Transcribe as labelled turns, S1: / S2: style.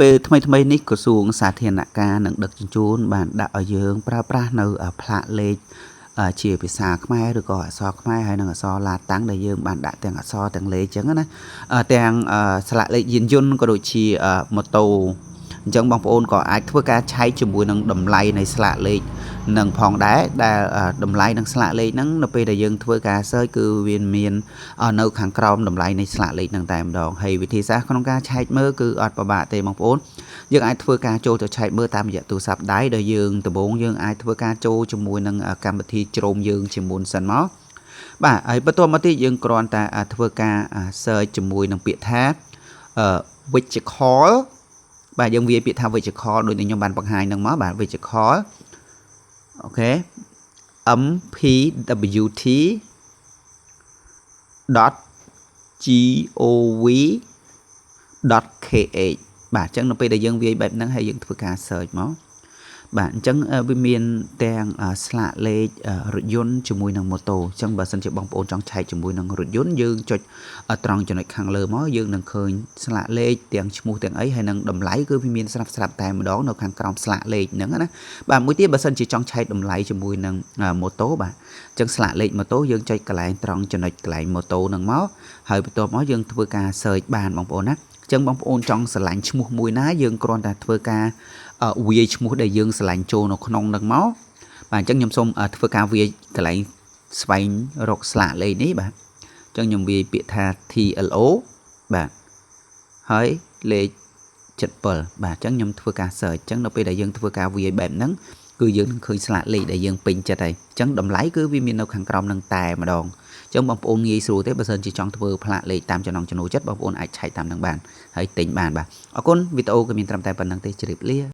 S1: ពេលថ្មីថ្មីនេះក្រសួងសាធារណការនិងដឹកជញ្ជូនបានដាក់ឲ្យយើងប្រើប្រាស់នៅផ្លាកលេខជាភាសាខ្មែរឬក៏អក្សរខ្មែរហើយនិងអក្សរឡាតាំងដែលយើងបានដាក់ទាំងអក្សរទាំងលេខអញ្ចឹងណាទាំងស្លាកលេខយានយន្តក៏ដូចជាម៉ូតូអញ្ចឹងបងប្អូនក៏អាចធ្វើការឆែកជាមួយនឹងតម្លៃនៃស្លាកលេខនឹងផងដែរដែលតម្លៃនឹងស្លាកលេខហ្នឹងនៅពេលដែលយើងធ្វើការ search គឺវាមាននៅខាងក្រោមតម្លៃនៃស្លាកលេខហ្នឹងតែម្ដងហើយវិធីសាស្ត្រក្នុងការឆែកមើលគឺអត់ពិបាកទេបងប្អូនយើងអាចធ្វើការចូលទៅឆែកមើលតាមរយៈទូរស័ព្ទដៃដែលយើងដំបូងយើងអាចធ្វើការចូលជាមួយនឹងកម្មវិធី Chrome យើងជាមុនសិនមកបាទហើយបន្ទាប់មកទៀតយើងគ្រាន់តែធ្វើការ search ជាមួយនឹងពាក្យថា vehicle បាទយើងវាយពាក្យថា vehicle ដូចដែលខ្ញុំបានបង្ហាញនឹងមកបាទ vehicle OK mpwt.gov.kh បាទអញ្ចឹងនៅពេលដែលយើងវាយបែបហ្នឹងហើយយើងធ្វើការ search មកបាទអញ្ចឹងវាមានទាំងស្លាកលេខរថយន្តជាមួយនឹងម៉ូតូអញ្ចឹងបើសិនជាបងប្អូនចង់ឆែកជាមួយនឹងរថយន្តយើងចុចត្រង់ចំណុចខាងលើមកយើងនឹងឃើញស្លាកលេខទាំងឈ្មោះទាំងអីហើយនឹងតម្លៃគឺវាមានស្រាប់ស្រាប់តែម្ដងនៅខាងក្រោមស្លាកលេខហ្នឹងណាបាទមួយទៀតបើសិនជាចង់ឆែកតម្លៃជាមួយនឹងម៉ូតូបាទអញ្ចឹងស្លាកលេខម៉ូតូយើងចុចកន្លែងត្រង់ចំណុចកន្លែងម៉ូតូហ្នឹងមកហើយបន្ទាប់មកយើងធ្វើការ search បានបងប្អូនណាចឹងបងប្អូនចង់ស្រឡាញ់ឈ្មោះមួយណាយើងគ្រាន់តែធ្វើការវាយឈ្មោះដែលយើងស្រឡាញ់ចូលនៅក្នុងនឹងមកបាទអញ្ចឹងខ្ញុំសូមធ្វើការវាយកន្លែងស្វែងរកស្លាកលេខនេះបាទអញ្ចឹងខ្ញុំវាយពាក្យថា TLO បាទហើយលេខ77បាទអញ្ចឹងខ្ញុំធ្វើការ search អញ្ចឹងនៅពេលដែលយើងធ្វើការវាយបែបហ្នឹងគឺយើងនឹងឃើញស្លាកលេខដែលយើងពេញចិត្តហើយអញ្ចឹងតម្លៃគឺវាមាននៅខាងក្រោមនឹងតែម្ដងអញ្ចឹងបងប្អូនងាយស្រួលទេបើសិនជាចង់ធ្វើផ្លាកលេខតាមចំណង់ចំណូលចិត្តបងប្អូនអាចឆែកតាមនឹងបានហើយទិញបានបាទអរគុណវីដេអូក៏មានត្រឹមតែប៉ុណ្ណឹងទេជម្រាបលា។